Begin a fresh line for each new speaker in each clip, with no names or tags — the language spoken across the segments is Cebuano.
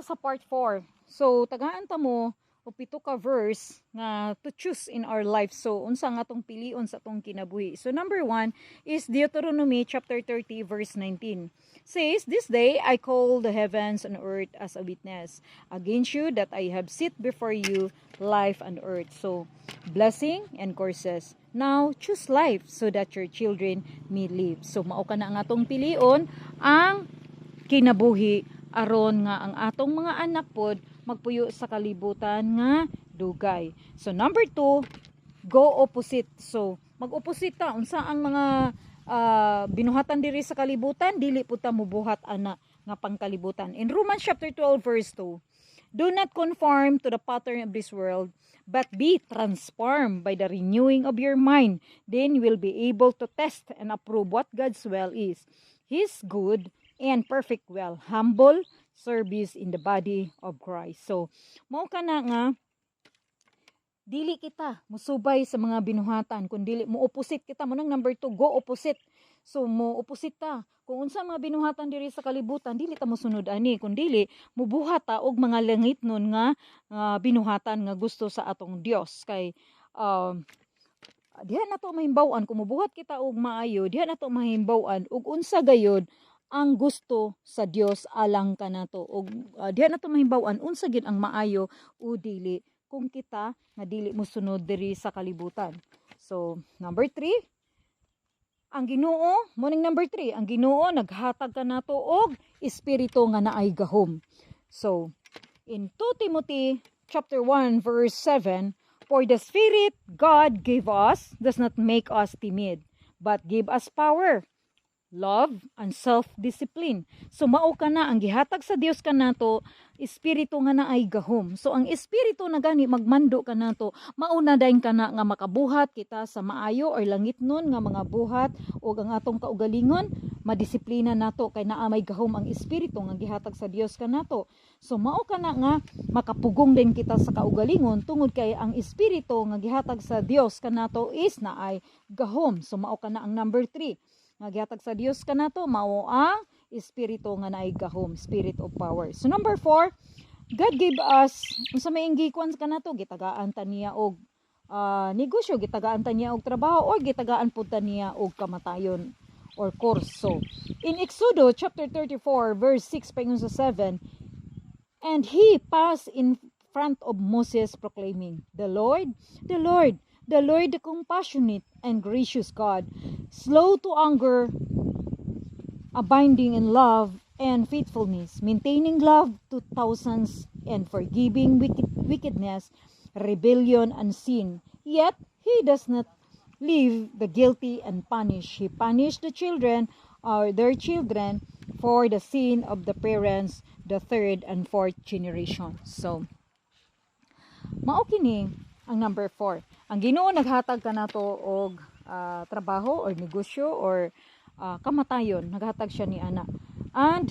Sa part 4. So tagaan ta mo og pito ka verse nga to choose in our life. So unsa nga atong pilion sa atong kinabuhi. So number 1 is Deuteronomy chapter 30 verse 19. Says, "This day I call the heavens and earth as a witness against you that I have set before you life and earth." So blessing and curses. "Now choose life so that your children may live." So mao kana ang atong pilion, ang kinabuhi, aron nga ang atong mga anak pod magpuyo sa kalibutan nga dugay. So number 2, go opposite. So mag-opposite ta. Unsa ang mga binuhatan diri sa kalibutan, dili pud ta mobuhat ana nga pangkalibutan. In Romans chapter 12 verse 2, "Do not conform to the pattern of this world, but be transformed by the renewing of your mind. Then you will be able to test and approve what God's will is, His good and perfect will." Humble service in the body of Christ. So, mao kana nga dili kita musubay sa mga binuhatan kun dili mo opposite kita. Mao nang number 2, go opposite. So mo opposite ta. Kung unsa mga binuhatan diri sa kalibutan, dili ta mosunod ani, kun dili mubuhat ta og mga langitnon nga binuhatan nga gusto sa atong Dios, kay diha nato mahimbaw-an kung mubuhat kita og maayo, diha nato mahimbaw-an og unsa gayod ang gusto sa Dios alang kanato, ug diha nato mahimbaw-an unsa gid ang maayo o dili kung kita nga dili mosunod diri sa kalibutan. So number 3, ang Ginoo, mao ning number 3, ang Ginoo naghatag kanato og espiritu nga naay gahom. So in 2 Timothy chapter 1 verse 7, "For the spirit God gave us does not make us timid, but give us power, love, and self-discipline." So mao kana ang gihatag sa Dios kanato, espiritu nga naay gahom. So ang espiritu na gani magmando kanato, mao na dayon kana nga makabuhat kita sa maayo or langitnon nga mga buhat, ug ang atong kaugalingon madisiplina nato kay naa may gahom ang espiritu nga gihatag sa Dios kanato. So mao kana nga makapugong din kita sa kaugalingon tungod kay ang espiritu nga gihatag sa Dios kanato is naay gahom. So mao kana ang number 3 nga gihatag sa Dios kanato, mao ang espiritu nga naay gahom, spirit of power. So number 4, God gave us, unsa may gikuan kanato, gitagaan ta niya og negosyo, gitagaan ta niya og trabaho, or gitagaan pud ta niya og kamatayon or curse. So in Exodus chapter 34 verse 6 paingon sa 7, "And he passed in front of Moses proclaiming, 'The Lord, the Lord, the Lord, the compassionate and gracious God, slow to anger, abounding in love and faithfulness, maintaining love to thousands and forgiving wickedness, rebellion, and sin. Yet he does not leave the guilty unpunished. He punished the children or their children for the sin of the parents, the third and fourth generation.'" So, mao kini ang number 4. Ang Ginoo naghatag kanato og trabaho or negosyo or kamatayon, naghatag siya ni ana. And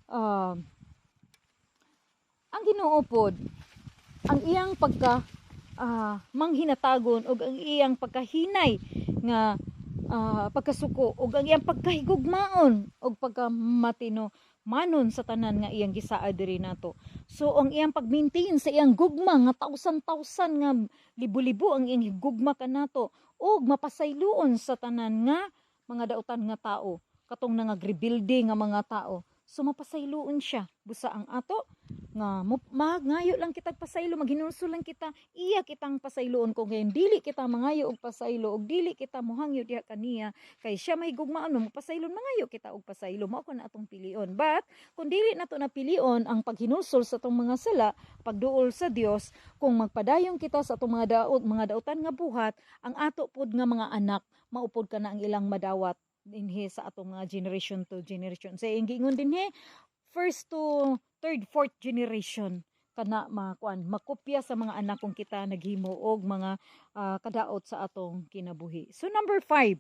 ang Ginoo pod, ang iyang pagka manghinatagon ug ang iyang pagkahinay nga pagkasuko ug ang iyang pagkahigugmaon ug pagkamatino manon sa tanan nga iyang gisaad diri nato. So ang iyang pag-maintain sa iyang gugma nga thousand-thousand nga libo-libo ang iyang gugma kanato ug mapasayloon sa tanan nga mga dautan nga tao, katong nangagrebelde nga mga tao. So mapasayloon siya busa ang ato nga mangayo lang kitag pasaylo, maghinulsol lang kita, iya kitang pasayloon. Kung ngayon dili kita mangayo og pasaylo ug dili kita mohangyo diha kaniya kay siya may gugmaon mo pasaylon, mangayo kita og pasaylo, mao na atong pilion. But kung dili nato na pilion ang paghinulsol sa atong mga sala, pagduol sa Dios, kung magpadayon kita sa atong mga daot, mga dautan nga buhat, ang ato pod nga mga anak, mao pod kana ang ilang madawat dinhi sa atong mga generation to generation. Sa iyang giingon dinhi, first to third, fourth generation kana makuan, makopya sa mga anak kung kita naghimo og mga kadaot sa atong kinabuhi. So number 5,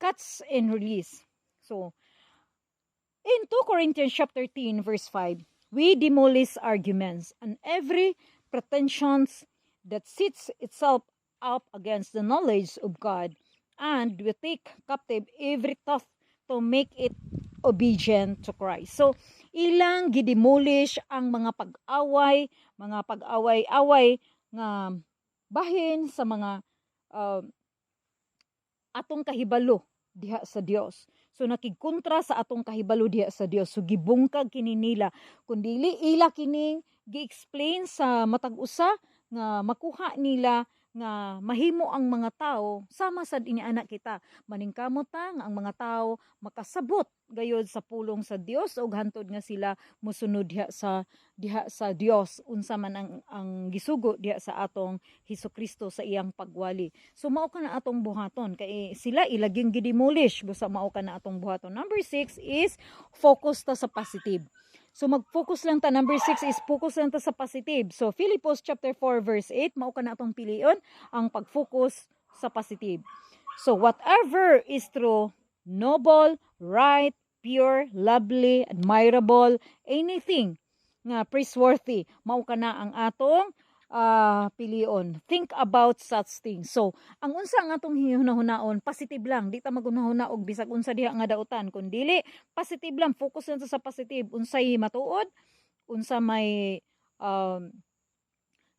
cuts and release. So in 2 Corinthians chapter 10 verse 5, "We demolish arguments and every pretensions that sets itself up against the knowledge of God, and we take captive every thought to make it obedient to Christ." So, Ilang gidemolish ang mga pag-away-away nga bahin sa mga atong kahibalo diha sa Dios. So nakigkontra sa atong kahibalo diha sa Dios. So gibungkag kini nila. Kun dili ila kining gi-explain sa matag usa nga makuha nila nga mahimo ang mga tao sama sad ini anak kita, maningkamot ta nga ang mga tao makasabot gayod sa pulong sa Dios ug hantod nga sila mosunod diha sa Dios, unsa man ang gisugo diha sa atong Hesus Kristo sa iyang pagwali. So mao ka na atong buhaton kay sila ilaging gidemolish. Busa mao ka na atong buhaton. Number 6 is focus ta sa positive. So mag-focus lang ta. Number 6 is focus lang ta sa positive. So Filipos chapter 4 verse 8, mao ka na atong pilion ang pag-focus sa positive. So whatever is true, noble, right, pure, lovely, admirable, anything nga praiseworthy, mao ka na ang atong pilion. Think about such things. So, ang unsa ang atong hihunahunaon, positive lang. Di ta maghunahuna og bisag unsa diha nga dautan. Kun dili, positive lang. Focus lang ta sa positive. Unsay matuod, unsa may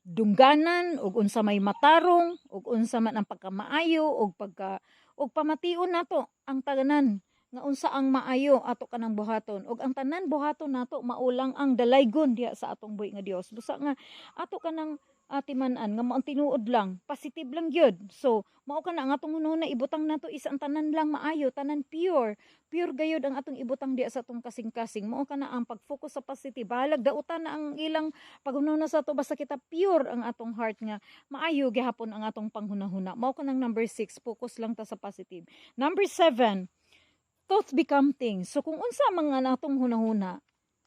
dungganan, ug unsa may matarong, ug unsa man ang pagkamaayo ug pagka ug pamation nato ang tanan nga unsa ang maayo ato kanang buhaton, ug ang tanan buhaton nato maulang ang dalaygon diha sa atong buhi nga Dios. Busa nga ato kanang atiman-an nga mao ang tinuod lang, positive lang gyud. So mao kana ang atong hunahuna, ibutang nato isa ang tanan lang maayo, tanan pure, pure gayud ang atong ibutang diha sa atong kasing-kasing. Mao kana ang pag-focus sa positive. Bahalag dautan na ang ilang paghunahuna sa ato, basta kita pure ang atong heart nga maayo gihapon ang atong panghunahuna. Mao kanang number 6, focus lang ta sa positive. Number 7, thoughts become things. So kung unsa mga natong hunahuna,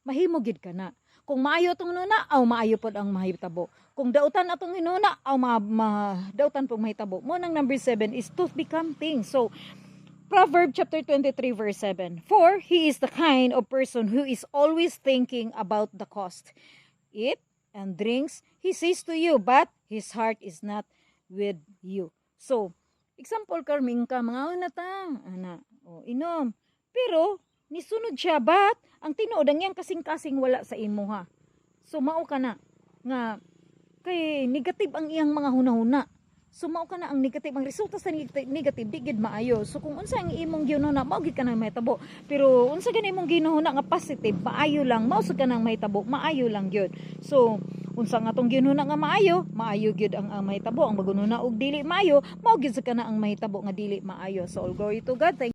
mahimo gid ka na. Kung maayo atong hunahuna, aw maayo pod ang mahitabo. Kung dautan atong hinuna, aw ma dautan pong mahitabo. Mo nang number 7 is thoughts become things. So Proverb chapter 23 verse 7. "For he is the kind of person who is always thinking about the cost. Eat and drinks, he says to you, but his heart is not with you." So, example, karming ka, mga na ta, ana, o, inom. Pero, nisunod siya, but ang tinuod ang iyang kasing-kasing wala sa imuha. So, mao ka na, nga, kay negative ang iyang mga hunahuna. So mao ka na ang negative, ang resulta sa negative di gid maayo. So kung unsa ang imong ginahuna, mao gid ka nang mahitabo. Pero unsa gani imong ginahuna nga positive, maayo lang, mao sa ka nang mahitabo, maayo lang gyud. So unsa nga atong ginahuna nga maayo, maayo gyud ang mahitabo. Ang magununa og dili maayo, mao gyud sa kana ang mahitabo nga dili maayo. So all glory to God. Thank